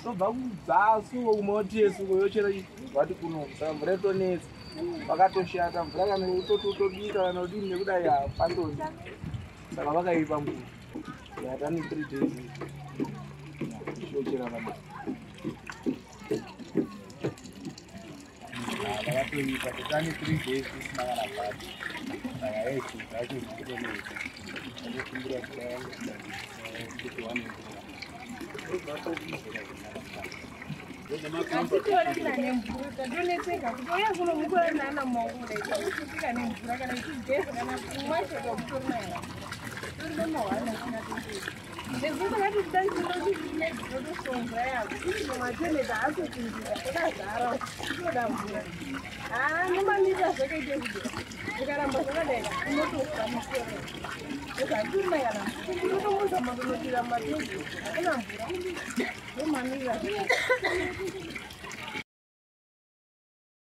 Tobva kudzasi uko kumaotiyesi uko yochera vati kuno, saka mvura itonetsa. Pakatoshata mvura kana utoti utobika kana udini nekudai hapandoni. Saka vakaipa mvura. Yatani 3 days. Yochera vana. Vakatoipa totani 3 days tisina kana bhati. Saka yezvi zvacho zvikutonetsa. Tokumbira kuti wane mvura. Hatitoona kana nemvura, tatonetseka kuti uya kuno mukore naana mumaoko kudai, takusvika nemvura kana ichigeza kana kumwa chero kutori nayo. Tori nemahwani asina tenderi. Nezvo takati kudai mvura yako. Matoilet haasopindira, kwakazara, kutoda mvura. Haa, nomamita zvakaite kuti zvikaramba zvakadai unotofa musoro. Zvatirina kana unotomuzama kunodira mumatoilet, hakuna mvura. Ndomamirira zvakaita.